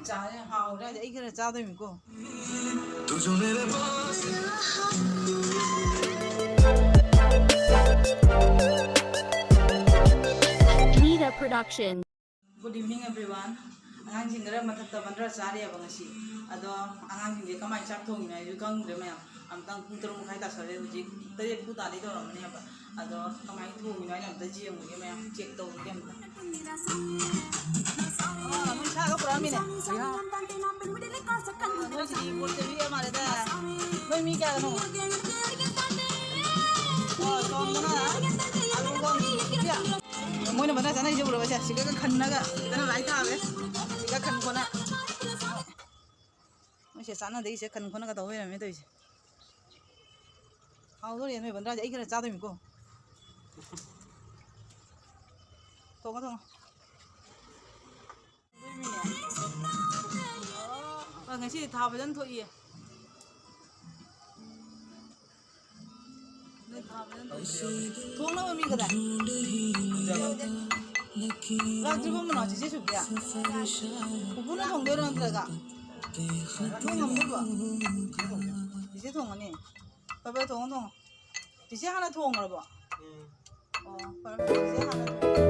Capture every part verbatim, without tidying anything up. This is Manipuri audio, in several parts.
ꯆꯥꯔꯦ, ꯍꯥꯎꯔꯦ꯫ ꯑꯩ ꯈꯔ ꯆꯥꯗꯣꯏꯅꯤꯀꯣ꯫ Nida Production. Good evening, everyone. ꯑꯉꯥꯡꯁꯤꯡ ꯈꯔ ꯃꯊꯛꯇ ꯕꯟꯗ꯭ꯔꯥ ꯆꯥꯔꯤꯑꯕ ꯉꯁꯤ꯫ ꯑꯗꯣ ꯑꯉꯥꯡꯁꯤꯡꯁꯦ ꯀꯃꯥꯏꯅ ꯆꯥꯛ ꯊꯣꯡꯉꯤꯅꯣ ꯍꯥꯏꯁꯨ ꯈꯪꯗ꯭ꯔꯦ ꯃꯌꯥꯝ꯫ ꯑꯃꯨꯛꯇꯪ ꯄꯨꯡ ꯇꯔꯨꯛ ꯃꯈꯥꯏ ꯇꯥꯁꯜꯂꯦ, ꯍꯧꯖꯤꯛ ꯇꯔꯦꯠ ꯄꯨ ꯇꯥꯗꯤ ꯇꯧꯔꯝꯃꯅꯦꯕ꯫ ꯑꯗꯣ ꯀꯃꯥꯏꯅ ꯊꯣꯡꯉꯤꯅꯣ ꯍꯥꯏꯅ ꯑꯃꯨꯛꯇ ꯌꯦꯡꯉꯨꯒꯦ ꯃꯌꯥꯝ, check ꯇꯧꯔꯨꯒꯦ ꯑꯃꯨꯛꯇ꯫ ꯑꯣ, ꯃꯣꯏ ꯁꯥꯒ ꯄꯨꯔꯛꯑꯝꯃꯤꯅꯦ꯫ ꯅꯣꯏꯒꯤꯗꯤ ꯏꯝꯄꯣꯔꯠ ꯆꯦꯜꯂꯤ ꯃꯥꯜꯂꯦꯗ꯫ ꯅꯣꯏ ꯃꯤ ꯀꯌꯥꯅꯣ? ꯑꯣ, ꯁꯣꯝꯗꯅ ꯑꯂꯨꯒ ꯃꯣꯏꯅ ꯐꯖꯅ ꯆꯥꯅꯩꯁꯦ ꯎꯔꯕꯁꯦ, ꯁꯤꯒ ꯈꯟꯅꯒ ꯐꯖꯅ ꯂꯥꯏ ꯊꯥꯔꯦ꯫ ꯁꯤꯒ ꯈꯟ ꯈꯣꯠꯅ꯫ ꯃꯣꯏꯁꯦ ꯆꯥꯟꯅꯗꯦ, ꯁꯦ ꯈꯟ ꯈꯣꯠꯅꯒ ꯇꯧ ꯂꯩꯔꯝꯃꯦ ꯇꯧꯔꯤꯁꯦ꯫ ꯍꯥꯎꯗꯣꯔꯦ ꯅꯣꯏ ꯕꯟꯗ꯭ꯔꯥꯁꯦ, ꯑꯩ ꯈꯔ ꯆꯥꯗꯣꯏꯅꯤꯀꯣ꯫ ꯊꯣꯡꯉꯣ, ꯊꯣꯡꯉꯣ꯫ ꯑ, ꯉꯁꯤꯗꯤ ꯊꯥ ꯐꯖꯅ ꯊꯣꯛꯏꯌꯦ꯫ ꯅꯣꯏ ꯊꯥ ꯐꯖꯅ ꯊꯣꯛꯏꯌꯦ꯫ ꯊꯣꯡꯅꯕ ꯃꯤ ꯀꯗꯥꯏ? ꯂꯥꯛꯇ꯭ꯔꯤꯕꯣ ꯃꯅꯥ, ꯆꯦꯆꯦ ꯁꯨꯕꯤꯌꯥ? ꯄꯨꯄꯨꯅ ꯊꯣꯡꯗꯣꯏꯔꯣ ꯅꯠꯇ꯭ꯔꯒ? ꯅꯣꯏ ꯉꯝꯗꯣꯏꯕꯣ? ꯆꯦꯆꯦ ꯊꯣꯡꯉꯅꯤ? ꯐꯔꯦ, ꯐꯔꯦ, ꯊꯣꯡꯉꯣ, ꯊꯣꯡꯉꯣ꯫ ꯆꯦꯆꯦ ꯍꯥꯟꯅ ꯊꯣꯡꯈ꯭ꯔꯕꯣ? ꯎꯝ꯫ ꯑꯣ, ꯐꯔꯦ, ꯐꯔꯦ, ꯆꯦꯆꯦ ꯍꯥꯟꯅ ꯊꯣꯡꯉꯣ꯫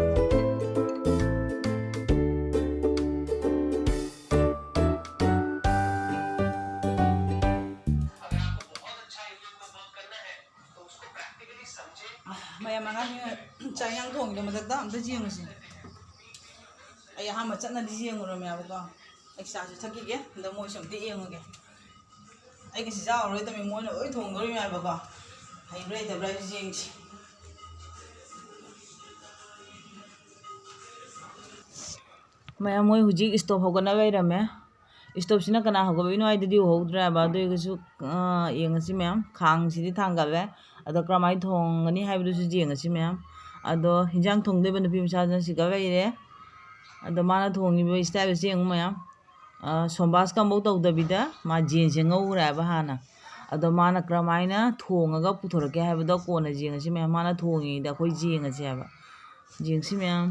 ꯃꯌꯥꯝ ꯑꯉꯥꯡꯁꯤꯡꯅ ꯆꯥꯛ ꯏꯟꯖꯥꯡ ꯊꯣꯡꯉꯤꯗꯣ ꯃꯊꯛꯇ ꯑꯝꯇ ꯌꯦꯡꯉꯨꯁꯦ꯫ ꯑꯩ ꯑꯍꯥꯟꯕ ꯆꯠꯅꯗꯤ ꯌꯦꯡꯉꯨꯔꯝꯃꯦꯕꯀꯣ꯫ ꯑꯩ ꯆꯥꯁꯨ ꯊꯛꯈꯤꯒꯦ, ꯑꯗ ꯃꯣꯏꯁꯨ ꯑꯝꯇ ꯌꯦꯡꯉꯨꯒꯦ꯫ ꯑꯩ ꯉꯁꯤ ꯆꯥꯔꯔꯣꯏꯗꯕꯅꯤ, ꯃꯣꯏꯅ ꯂꯣꯏ ꯊꯣꯡꯗꯣꯔꯤꯕꯅꯦꯕꯀꯣ꯫ ꯍꯩꯕ꯭ꯔꯥ ꯍꯩꯇꯕ꯭ꯔꯥ ꯍꯥꯏꯁꯨ ꯌꯦꯡꯁꯤ꯫ ꯃꯌꯥꯝ, ꯃꯣꯏ ꯍꯧꯖꯤꯛ stove ꯍꯧꯒꯠꯅ ꯂꯩꯔꯝꯃꯦ꯫ Stove ꯁꯤꯅ ꯀꯅꯥ ꯍꯧꯒꯠꯂꯛꯏꯅꯣ ꯍꯥꯏꯗꯨꯗꯤ ꯎꯍꯧꯗ꯭ꯔꯦꯕ, ꯑꯗꯨ ꯑꯣꯏꯔꯒꯁꯨ, ꯑ, ꯌꯦꯡꯉꯁꯤ ꯃꯌꯥꯝ꯫ ꯈꯥꯡꯁꯤꯗꯤ ꯊꯥꯡꯒꯠꯂꯦ꯫ ꯑꯗꯣ ꯀꯔꯝꯍꯥꯏꯅ ꯊꯣꯡꯒꯅꯤ ꯍꯥꯏꯕꯗꯨꯁꯨ ꯌꯦꯡꯉꯁꯤ ꯃꯌꯥꯝ꯫ ꯑꯗꯣ ꯍꯤꯟꯖꯥꯡ ꯊꯣꯡꯗꯣꯏꯕ ꯅꯨꯄꯤ ꯃꯆꯥꯗꯨꯅ ꯁꯤꯗ ꯂꯩꯔꯦ꯫ ꯑꯗꯣ ꯃꯥꯅ ꯊꯣꯡꯉꯤꯕ style ꯁꯦ ꯌꯦꯡꯉꯨ ꯃꯌꯥꯝ꯫ ꯑ, ꯁꯣꯝꯕꯥꯁ ꯀꯝꯕꯧ ꯇꯧꯗꯕꯤꯗ ꯃꯥ ꯖꯦꯟꯁꯦ ꯉꯧꯈ꯭ꯔꯦꯕ ꯍꯥꯟꯅ꯫ ꯑꯗꯣ ꯃꯥꯅ ꯀꯔꯝꯍꯥꯏꯅ ꯊꯣꯡꯉꯒ ꯄꯨꯊꯣꯔꯛꯀꯦ ꯍꯥꯏꯕꯗꯣ ꯀꯣꯟꯅ ꯌꯦꯡꯉꯁꯤ ꯃꯌꯥꯝ꯫ ꯃꯥꯅ ꯊꯣꯡꯉꯤꯉꯩꯗ ꯑꯩꯈꯣꯏ ꯌꯦꯡꯉꯁꯦ ꯍꯥꯏꯕ꯫ ꯌꯦꯡꯁꯤ ꯃꯌꯥꯝ꯫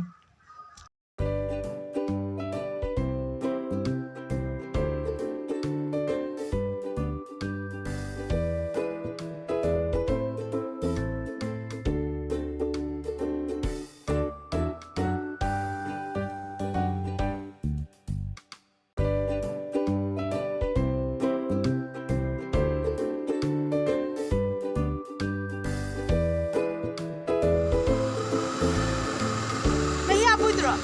ꯃꯌꯥꯝ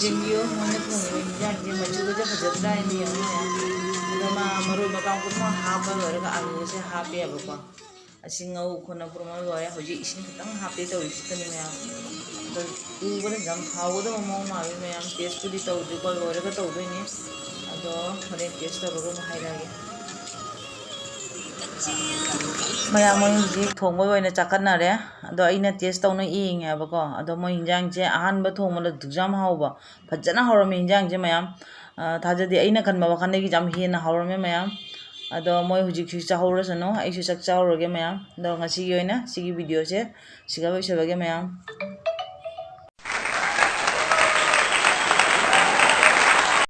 ꯌꯦꯡꯕꯤꯌꯨ, ꯃꯣꯏꯅ ꯊꯣꯡꯉꯤꯕ ꯍꯤꯟꯖꯥꯡꯁꯦ ꯃꯆꯨꯒꯁꯦ ꯐꯖꯗ꯭ꯔꯥ ꯍꯥꯏꯅ ꯌꯦꯡꯉꯨ ꯃꯌꯥꯝ꯫ ꯑꯗꯣ ꯃꯥ ꯃꯔꯣꯏ ꯃꯄꯥꯡ ꯄꯨꯝꯅꯃꯛ ꯍꯥꯞꯄ ꯂꯣꯏꯔꯒ ꯑꯂꯨꯁꯦ ꯍꯥꯞꯄꯦꯕꯀꯣ꯫ ꯑꯁꯤ ꯉꯧ ꯈꯣꯠꯅ ꯄꯨꯝꯅꯃꯛ ꯂꯣꯏꯔꯦ꯫ ꯍꯧꯖꯤꯛ ꯏꯁꯤꯡ ꯈꯤꯇꯪ ꯍꯥꯞꯄꯦ ꯇꯧꯔꯤꯁꯤꯗꯅꯤ ꯃꯌꯥꯝ꯫ ꯑꯗꯣ ꯎꯕꯗ ꯌꯥꯝ ꯍꯥꯎꯒꯗꯕ ꯃꯑꯣꯡ ꯃꯥꯜꯂꯤ ꯃꯌꯥꯝ꯫ ꯇꯦꯁꯄꯨꯗꯤ ꯇꯧꯗ꯭ꯔꯤꯀꯣ, ꯂꯣꯏꯔꯒ ꯇꯧꯗꯣꯏꯅꯤ꯫ ꯑꯗꯣ ꯍꯣꯔꯦꯟ ꯇꯦꯁ ꯇꯧꯔꯒ ꯑꯃꯨꯛ ꯍꯥꯏꯔꯛꯑꯒꯦ꯫ ꯃꯌꯥꯝ ꯃꯣꯏ ꯍꯧꯖꯤꯛ ꯊꯣꯡꯕ ꯑꯣꯏꯅ ꯆꯥꯈꯠꯅꯔꯦ꯫ ꯑꯗꯣ ꯑꯩꯅ ꯇꯦꯁ ꯇꯧꯅ ꯌꯦꯡꯉꯦꯕꯀꯣ꯫ ꯑꯗꯣ ꯃꯣꯏ ꯍꯤꯟꯖꯥꯡꯁꯦ ꯑꯍꯥꯟꯕ ꯊꯣꯡꯕꯗ ꯑꯗꯨꯛ ꯌꯥꯝ ꯍꯥꯎꯕ, ꯐꯖꯅ ꯍꯧꯔꯝꯃꯤ ꯍꯤꯟꯖꯥꯡꯁꯦ ꯃꯌꯥꯝ꯫ ꯑ, ꯊꯥꯖꯗꯦ, ꯑꯩꯅ ꯈꯟꯕ ꯋꯥꯈꯜꯗꯒꯤ ꯌꯥꯝ ꯍꯦꯟꯅ ꯍꯧꯔꯝꯃꯦ ꯃꯌꯥꯝ꯫ ꯑꯗꯣ ꯃꯣꯏ ꯍꯧꯖꯤꯛꯁꯨ ꯆꯥꯍꯧꯔꯁꯅꯨ, ꯑꯩꯁꯨ ꯆꯥꯛ ꯆꯥꯍꯧꯔꯒꯦ ꯃꯌꯥꯝ꯫ ꯑꯗꯣ ꯉꯁꯤꯒꯤ ꯑꯣꯏꯅ ꯁꯤꯒꯤ ꯚꯤꯗꯤꯑꯣꯁꯦ ꯁꯤꯒ ꯂꯣꯏꯁꯤꯜꯂꯒꯦ ꯃꯌꯥꯝ꯫